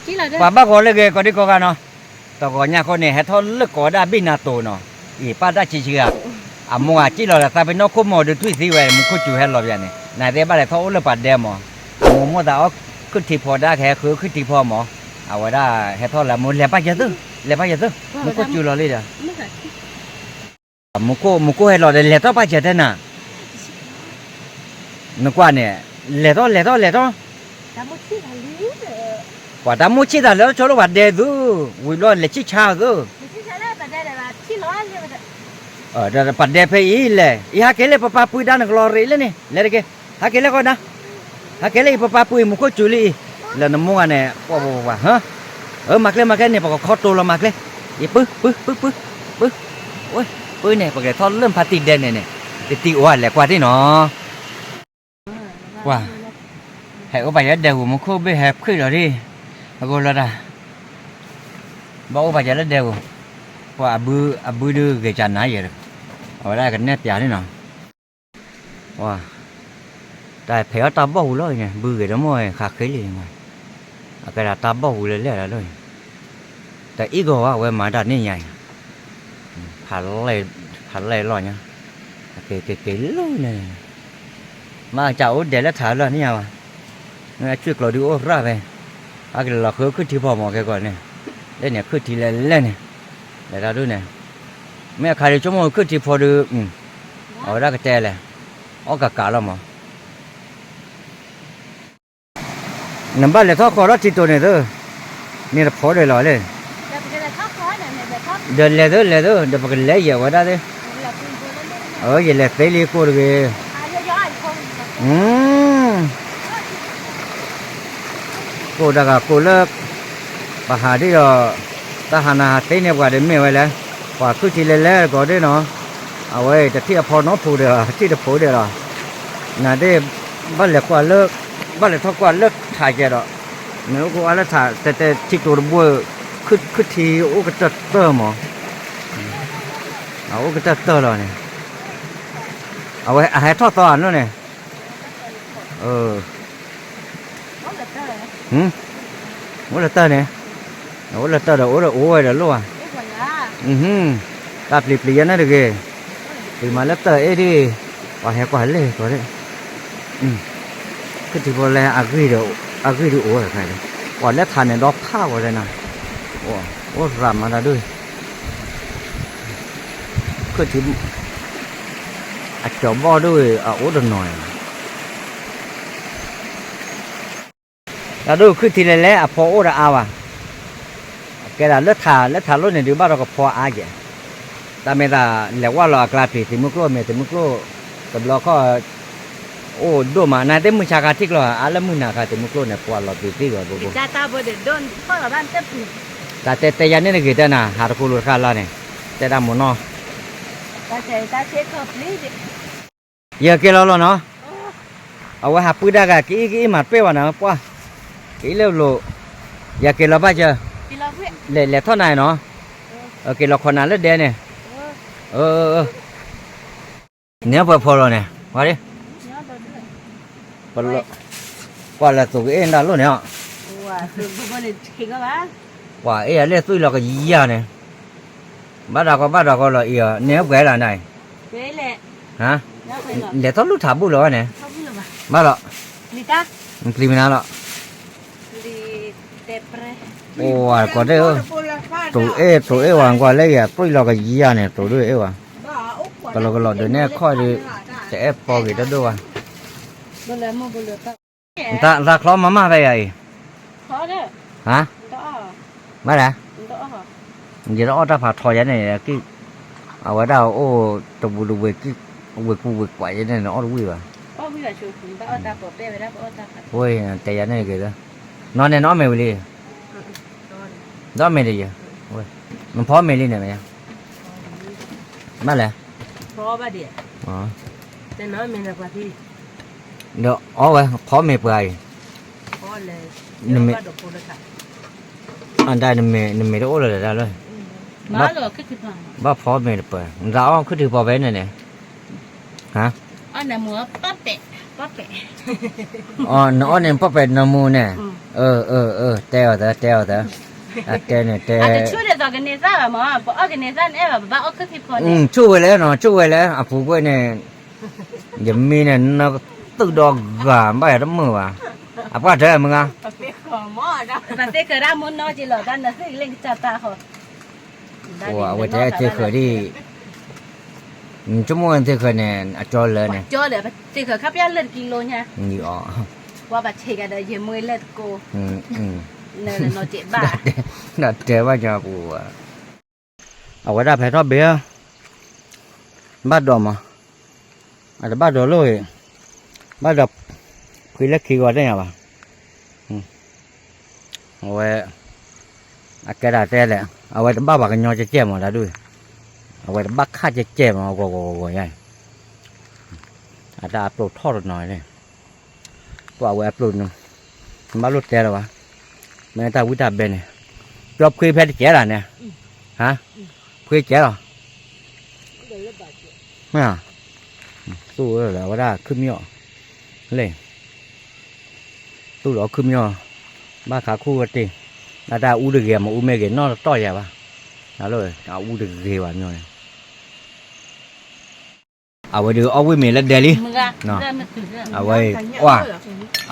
ပှၤဘၣ်ဂီၤလၢဂ့ၤကိးဒံကိးဂၤနီၤ, တဂီၤညါဃီန့ၣ် ဟဲထီၣ်လၢကိးဒၣ်ဘ့ၣ်နၤတိၤနီၤ, အံၤပၢ်တၢ်ဆံးဆံးဂၤ, အမိၢ်ဂၤစံၣ်လီၤဒီးသးပ့ၤနီၣ်ခိၣ်မီၤဒုးထွံၣ်သံဝဲ မူခိၣ်စူၤဟဲလီၤပယၤန့ၣ် နသ့ၣ်ဘၣ်လဲၤထီၣ်အိၣ်လၢပှၤဒဲမး, အမိၢ်မိၢ်သးအီၣ်ခုၣ်ထံဖီဒၣ်ကဟဲဃုခုၣ်ထံဖီမး, အဝဲဒၣ်ဟဲထီၣ်လၢမိၢ်လဲၤပၢ်ယသု, လဲၤပၢ်ယသု, မူခိၣ်စူၤလီၤလံဒီး မူခိၣ် မူခိၣ်ဟဲလီၤဒီး လဲၤထီၣ်ပၢ်စၢၤတဲနၤ, နကွၢ်န့ၣ်, လဲၤထီၣ် လဲၤထီၣ် လဲၤထီၣ်, ပှၤတၢ်မိၣ်ဆံၣ်သးလဲၤထီၣ်ဆိလၢပှၤဒဲသု, ဝံၤဘျီလဲၤဆံၣ်ဆါသု, ဒီးပှၤဒဲဖဲအံၤလဲၣ်, အံၤဟးက့ၤလၢပပၢ်ပှ့ၤဒါနကလီၤရ့လၢန့ၣ် လဲၤတက့ၢ်, ဟးက့ၤလၢဃီဒါ ဟဲက့ၤလၢအံၤ ပပၢ်ပှ့ၤမူခိၣ်စူၤလံအံၤ, လၢနမိၢ်ဂၤန့ၣ် ပှၤပှၤပှၤပှၤ, အၢ မၤကျဲမၤကျဲန့ၣ် ပကခီတိၤလီၤမၤကျဲ, အံၤပုၢ်ပုၢ်ပုၢ်ပုၢ်, ပုၢ်, ပုၢ်န့ၣ် ပကလဲၤထီၣ်လၢဖါတံၢ်ဒဲန့ၣ်န့ၣ်, တတံၤအိၣ်လဲၤကွၢ်တ့ၢ်နီၤ, ကွၢ်, ဟဲအိၣ်ပာ်ယဲဒဲပူၤ မူခိၣ်ဘ့ၣ်ဟဲဖှံၣ်လီၤဒံး, အဂီၢ်လီၤတၢ်, ဘၣ်အိၣ်ပာ်ယဲလၢဒဲပူၤ, ကွၢ်အဘုဒုးဂ့ၤကနၤယဲၢ်, အဝဲဒၣ်ကနဲၣ်ပျးန့ၣ်နီၤ တၢ်ဖဲးအီၣ်တၢ်ဘီၣ်ပူၤလီၤအံၤန့ၣ် ဘုဂ့ၤတမီၢ်ဃးဃ့လံန့ၣ်, အကဲဒၣ်တၢ်ဘီၣ်ပူၤလၢလဲၣ်လီၤလီၤ, တအံၣ်ဂီၤဝဲ အဝဲမၤတၢ်န့ၣ်ညါအံၤ, ဖးလဲၢ်လီၤညါ, က့ၤက့ၤက့ၤလီၤန့ၣ်, မ့ၢ်ကစၢ်အိၣ်ဒဲးလၢထးလီၤန့ၣ်ညါဘၣ်, မ့ၢ်အဆွံၣ်ကျိၤဒုးအိၣ်ရၣ်ဖဲ, အကလဲၤလီၤဃုခုၣ်ထံဖီမးကဲကီးန့ၣ်, လၢန့ၣ်ခုၣ်ထံလဲၤလဲၣ်န့ၣ်, လဲၤတၢ်ဒုးန့ၣ်, မ့ၢ်အခါဒုးဆိကမိၣ်ခုၣ်ထံဖီဒုး အဝဲဒၣ်ကတဲလဲၣ်, အီၣ်ကကးလီၤမး, နဘၣ်လဲၤထီၣ်ဃီထီၣ်ထံတိၤန့ၣ်သု, န့ၣ်တဖိးဒၢးလီၤလဲၣ်, ဒီးလဲၤသုလဲၤသု ဒီးပကလဲၤယဲၢ်ဝဲဒၣ်သ့ၣ်, ယလဲၤသ့လံကိၢ်တဂ့ၤ, ကိၢ်တဂၤကိၢ်လၢ ပဟးဒ်ဒီး တၢ်ဟးနၤဟးသ့န့ၣ်ပှၤဒီးမ့ၢ်ဝဲလဲၣ်, ပှၤခုၣ်ထံလဲၤလဲၣ်တကိးဒ်နီၤ, အဝဲတထံၣ်အဖီနီဖိဒီး ထံၣ်တဖိးဒၢးလီၤ, နသ့ၣ် ဘၣ်လဲၤကွၢ်လၢ ဘၣ်လဲၤထီၣ်ကွၢ်လၢထးကဲဒီး, နအိၣ်ကဝါလၢထး တဲတဲထံတိၤတဘိ, ခုၣ်ထံအိၣ်ကတၢၢ်တၢၢ်မး, အအိၣ်ကတၢၢ်တၢၢ်လီၤန့ၣ်, အဝဲအဟဲထီၣ်သီအနီၢ်န့ၣ်, အိၣ်လၢတၢၢ်န့ၣ်, အိၣ်လၢတၢၢ်ဒီး အိၣ်ဒီးအိၣ်ဝဲဒီးလိၣ်ဧါ, တၢ်ပျံၤပျံၤယဲန့ၣ်တဂ့ၤ, ပျံၤမးလၢတၢၢ်အ့ၣ်ဒ်, ပှၤဟဲကွၢ်လဲၣ်ကီးဒ်, ခုၣ်ထံဖိလဲၣ် အဂံၢ်ဒုးအိၣ်ဝဲတခါ, ပှၤလၢထးန့ၣ်ဒီဖးဝဲဒၣ်နၤ, အိၣ်ရၤမၤတၢ်ဒိၣ်, ခုၣ်ထံ အကၠီၤဘီၣ်ဒိၣ် အအိၣ်တနီၤ, တၢ်ဒိၣ်ခုၣ်ထံလဲၤလဲၣ် အဖီအိၣ်ဒီးအါဘၣ်, ကဲဒၣ်လၢထး လၢထးလိၣ်န့ၣ်ဒုးဘၣ်ဒီးကဖီအါကဲ, တၢ်မ့ၢ်သးလဲၤဝဲလီၤအကျါပျံၤသုးမုၢ်ကျိၣ် မ့ၢ်သုးမုၢ်ကျိၣ်, တဘျီခီၣ် အိၣ်ဒိၣ်မး နသ့ၣ်မုၢ်ဆါခါထံၣ်ကျီၤ အါလၢမုၢ်နၤခါသုးမုၢ်ကျိၣ်န့ၣ် ပှၤလီၤပျံၤသံဂီၤဘိဘိ, တၢ်တဲတဲယၤန့ၣ်တဂ့ၤတၢ်နၤ ဟးတကိးလိာ်တခါလါန့ၣ်, တဲဒၣ်မနီၤ ယက့ၤလီၤလီၤနီၤ, အဝဲဟးပှ့ၤဒၣ်ဂၤ ကအံၣ်ကအံၣ်မၤတပ့ၢ်ဘၣ်နၤ ပှၢ်, ကအံၣ်လၢလိၤ, ယက့ၤလီၤဘၣ်စၢၤ, လဲၤလဲၤထီၣ်နၤနီၤ, က့ၤလီၤခိးနၤလၢဒဲန့ၣ်, န့ၣ်ပှဲၤဖီလီၤန့ၣ်, ကွၢ်လၢသုးကအ့ၣ်ဒၣ်လိၣ်န့ၣ်, ပှၤအ့ၣ်အလၢသွံၣ်လီၤကယၤန့ၣ်, ဘၣ်တၢ်ကီဘၣ်တၢ်ကီလီၤအံၤ, န့ၣ်ပှဲၤလီၤနၤအံၤ, လဲၤထီၣ်လူၢ်ထးဘူၣ်လီၤဝဲန့ၣ်, ဘၣ်လီၤ, ပျံၤမနုၤလီၤ, အိၣ်ဝဲကိးဒဲး, တိၤအ့ၣ်တိၤအ့ၣ်ဝဲကွၢ်လၢယၤသွံၣ်လီၤကယၤန့ၣ် တိၤဒုးအ့ၣ်ဝဲ, ကလီကလီဒုးနဲၣ်ခီၣ်ဒုး, တအဲၣ်ပီဂ့ၤတဒိၣ်ဝဲ, သးချီမၤမၢ်ဖဲယၤအံၤ, ဟါ, မ့ၢ်လဲၣ်, ယတအီၣ်တၢ်ဖးထီယၤန့ၣ်, အဝဲဒၣ်အိၣ်တဝံၤတဝံၤ, ဝ့ၢ်ကူဝ့ၢ်ကွၢ်ယဲန့ၣ် နအီၣ်တဝံၤဘၣ်, ဝဲတဲယၤန့ၣ်တဂ့ၤ, နီၢ်န့ၣ်နအီၣ်မ့ၤဝံၤလံ, ဒီးမ့ၤတယၤ, နဖီမ့ၤလံန့ၣ်မ့ၢ်, ဘၣ်လဲၣ်, ဒီးအီၣ်ဝဲဖီမ့ၤပှၤအံၤ, အဒၣ်နမ့ၤတအိၣ်လၢၤဒၣ်လၢ, ဘၣ်ဖီမ့ၤတပှၤ, နတၢ်အီၣ်ခုၣ်ထံဖီဖဲန့ၣ်န့ၣ်, ဟါ, အီၣ်နမူပၢ်ပဲာ် ပီၣ်ပဲၣ်, အီ နအီၣ်န့ၣ်ပီၣ်ပဲၣ်နီၢ်မူန့ၣ်, အၢ အၢ အၢ တဲအီၤသၢ တဲအီၤသၢ, အတဲန့ၣ်တဲ, အတဆူၣ်ဒ်သိးကန့ၢ်သၣ်ဘၣ်မး, ပအီၣ်ကန့ၢ်သၣ်န့ၣ်အဲၣ်ဘၣ် ပဘၣ်အီၣ်ခုၣ်ဖံးဖီန့ၣ်, ဆူၣ်ဝဲလဲၣ်နီၤ ဆူၣ်ဝဲလဲၣ် အပူၤကွံာ်န့ၣ်, ယမံန့ၣ် နသုးဒီးဂၤ ဘၣ်ယၤတမုာ်ဘၣ်, အပှၢ်တၢ်မုၢ်ဂၤ, ပသ့ၣ်ဃၢၤဒၣ်မူနီၢ်က့လီၤ တၢ်နသုးကလ့ၣ်ကစၢ်တၢ်ဃီ, အဝဲတဲသ့ၣ်ဃၢၤဒ် ဆိကမိၣ်သ့ၣ်ဃၢၤန့ၣ် အကၠီလၢာ်န့ၣ်, သ့ၣ်ဃၢၤခါပျၢ်လၢတကံလိညါ, အီၤ, ပှၤဘၣ်ဆံးကဒီးယမွေးလၢတကိး, နနီၢ်က့ဘၣ်, ဒီးတဲဘၣ်ညီပူၤ, အဝဲဒၣ်ဖဲထီၣ်ဘ့ၣ်, ဘၣ်ဒိးမး, အတဘၣ်ဒိးလိၣ်အံၤ, ဘၣ်ဒိး, ဖှံလၢခံဂီၤတညါဘၣ် အဝဲ, အကဲဒၣ်တဲလဲၣ်, အဝဲတဘၣ်ပှၤကညီကဲကဲမးတၢ်ဒုး, အဝဲတဘၣ်ခၣ်ကဲကဲမး ဂီၤဂီၤဂီၤဂီၤယါ, အတၢ်အပျိၢ်ထီၣ်တနီၤလဲၣ်, ပှၤဝဲအပျိၢ်, နဘၣ်လိၣ်တဲလၢၤဘၣ်, မ့ၢ်တၢ်ဝံတၢ်ဘဲန့ၣ်, ကၠီဖှံဖဲတကဲလၢ်န့ၣ်, ဟါ, ဖှံကဲလီၤ, မ့ၢ်, သူၣ်လၢအဝဲဒၣ်ခုမံၣ်အီၤ, လၢ သူၣ်လီၤခုမံၣ်အီၤ, ဘၣ်ခးခူၣ်ဝဲတ့ၢ်, ဒၣ်တၢ်အူတဂ့ၤ မ့ၢ်အူမ့ၢ်ဂ့ၤ နီၢ်တတီၢ်ယၤဘၣ်, အူတဂ့ၤဘၣ်မ့ၢ်န့ၣ်, အဝဲဒုးအီၣ်ဝံၣ်မ့ၤလၢဒဲလံ, အဝဲ,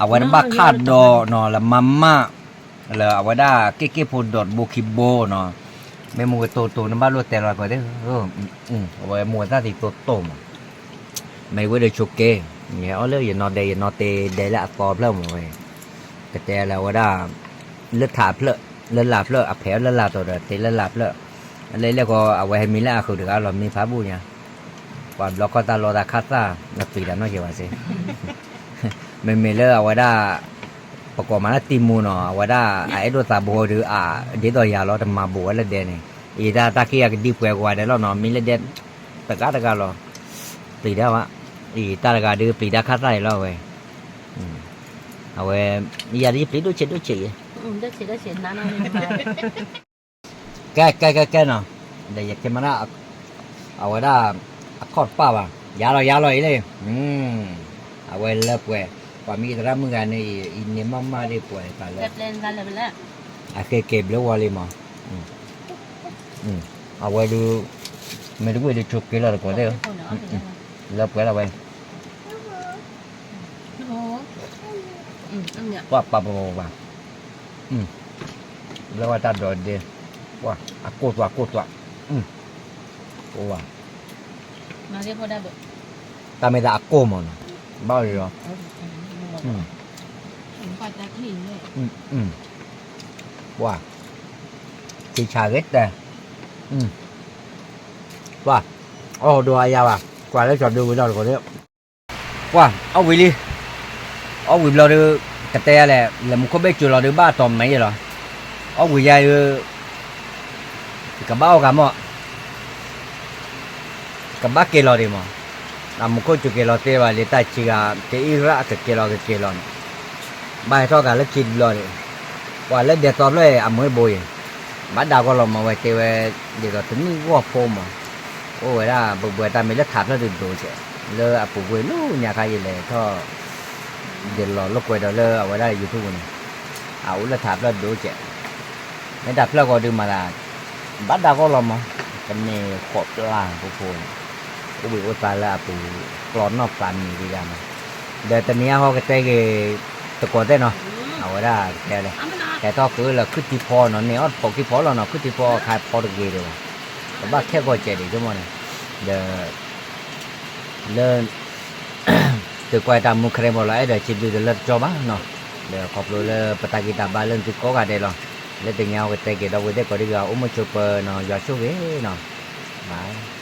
အဝဲတဘၣ်ခၣ်ဒီးနီၤ လၢမၤမၢ်, လၢအဝဲဒၣ်က့ၣ်က့ၣ်ဖိဒီးတဘိခံဘိနီၤ, မ့ၢ်မူကတိၤတိၤ နဘၣ်လိၣ်တဲလီၤကီးသ့ၣ် အဝဲမူဝဲသၣ်သံတိတိၢ်မး, မ့ၢ်ဝဲဒီးဆိးက့, ယဟဲအီၣ်လၢယနီၢ်ဒဲး ယနီၢ်တ့ဒဲးလၢအသီဖျၢၣ်မးဝဲ, ကတဲလၢအဝဲဒၣ်, လၢထးဖျၢၣ်, လၢလာ်ဖျၢၣ် အဖဲးအီၣ်လၢလာ်တီၤဒီး တ့လၢလာ်ဖျၢၣ်, လၢလဲၣ်ဃီ အဝဲဟဲမံလၢအဃုာ်တဂၤလီၤ မံဖးဘူၣ်ညါ, ပှၤဘျီခီၣ်တၢ်လီၢ်တၢ်ခၣ်သၣ် နပျံၤတၢ်နီၢ်က့ၤဝဲစ့ၢ် မ့မ့ၢ်လၢအဝဲဒၣ်, ပကိးမးလၢတံမူနီၤ အဝဲဒၣ်အအဲၣ်ဒိးသးဘိဒုးအ, ဒ်သိးယၤလီၤ တမၤဘူးဝဲလၢဒဲန့ၣ်, အံၤတၢ်တၢ်ခံဂၤကဒံကွဲးကွၢ်ဒဲးလီၤနီၤ မံလၢဒဲ, တဂၤတဂၤလီၤ, ပျံၤတၢ်ဝဲ, အံၤတၢ်တဂၤဒုးပျံၤတၢ်ခၣ်သၣ်အံၤလီၤဝဲ, အဝဲ, ယၤဒ်ယပျံၤဒိၣ်ဆံးဒိၣ်ဆံးအံၤ, ကဲကဲကဲကဲနီၤ, ဒီးယကဲမးဒၣ်, အဝဲဒၣ်, အခီၣ်တပၢ်ဘၣ် ယၤလီၤယၤလီၤအံၤလံ, အဝဲလၢပှဲၤ, ပှၤမ့ၢ်အံၤသရၣ်မုၣ်ဂၤန့ၣ်အံၤ အံၤန့ၣ်မးမးဒ်ပှဲၤတၢ်လၢ, အဃ့က့ၤဘျုးဝဲလံမး, အဝဲဒုး, မ့ၢ်တဝံၣ်ဒုးဆိးက့ၤလီၤတကိးသ့ၣ်, လၢပှဲၤလီၤဝဲ ပှၤပှၤပှၤပှၤပှၤ, လၢဝဲတၢ်ဒိးဒ့, ပှၤအကိၢ်သွးကိၢ်သွး, ပှၤ, တၢ်မ့ၢ်တၢ်အကိၢ်မးနီၤ, ဘၣ်လီၤ, ပှၤ, ထံဆးဂ့ၤတဲ, ပှၤ, အီၣ်ဒိးအယၤဘၣ်, ကွၢ်လၢကၠီၤဒုးဝံၤလီၤတကိးသ့ၣ် ပှၤအီၣ်ဝံၤလံ, အီၣ်ဝံၤဘျီဒုး, ကတဲယၤလဲၣ် လဲၤမူခိၣ်ဘ့ၣ်စၢၤလီၤဒုးဘၣ်တီၢ်မဲာ်ယဲလီၤ, အီၣ်ဝံၤယဲဒုး, ကဘၣ်အီၣ်ဂၤမး, ကဘၣ်က့ၤလီၤဒံးမး, အမူခိၣ်စၢၤက့ၤလီၤသ့ဘၣ်လံ တၢ်ဆံးဂၤ, တအံၣ်ရၣ်ကက့ၤလီၤကက့ၤလီၤန့ၣ်, ဘၣ်ဟဲထီၣ်ဂၤလၢခံတဘျီန့ၣ်, ပှၤလၢဒဲသီဖျၢၣ်အံၤ အမူတဘိအံၤ, ဘၣ်ဒၣ်ဂီၢ်လီၤမးဝဲတဲဝဲ, ဒ်သိးတနံၣ်ဂီၢ်ဖိမး အိၣ်ဝဲဒၣ်ဘှဲဘှဲတၢ်မ့ၢ်လၢထးဖျၢၣ်ဒုးဒိၣ်ကဲး, လၢအပူၤကွံာ်လၢညါခါယလဲၤထီၣ်, ဒ်လီၤလိာ်ကွဲဒီးလၢအဝဲဒၣ် YouTube န့ၣ်, အအိၣ်လၢထးဖျၢၣ်ဒိၣ်ကဲး, မ့ၢ်တၢ်ဖျၢၣ်ဃီဒုးမၤသး, ဘၣ်ဒၣ်ဂီၢ်လီၤမး, ကန့ၢ်ဃိးပျၢ်ဖိဖိန့ၣ်, အိၣ်ဘှံးအိၣ်သါလၢအပူၤ, ကျီနီၢ်သးမံၤဒံးဂၤမး, ဒီးတနံၤအံၤဟီကတဲက့ၤ, တကိးသ့ၣ်နီၤ, အဝဲဒၣ်တဲလဲၣ်, ဟဲထီၣ်ဃုလၢခုၣ်ထံဖီနီၤ န့ၢ်အီၣ်တဖိးခံဖီလီၤနီၤ ခုၣ်ထံဖီခါဖီတဂ့ၤဒံးဘၣ်, ကဘၣ်ခဲကီၢ်စဲးဒံးဆိကမိၣ်န့ၣ်, ဒီး, လၢ သုကွၢ်တၢ်မူခရံာ်ဖိလီၤ အဲၣ်ဒိးစံးဘျုးတလၢတကၠီဘၣ်နီၤ, ဒီးခီဖျိလၢပတၢ်ဂံၢ်တၢ်ဘါလၢသုကိးဂၤဒဲးလီၤ, လၢတနံၤအံၤကတဲက့ၤဒီပုၢ်ဝဲၢ်သ့ၣ်ကိးဒံဂၤ အိၣ်မုာ်ဆိးပၢၤနီၤ ယွၤဆိၣ်ဂ့ၤနီၤ, ဘၣ်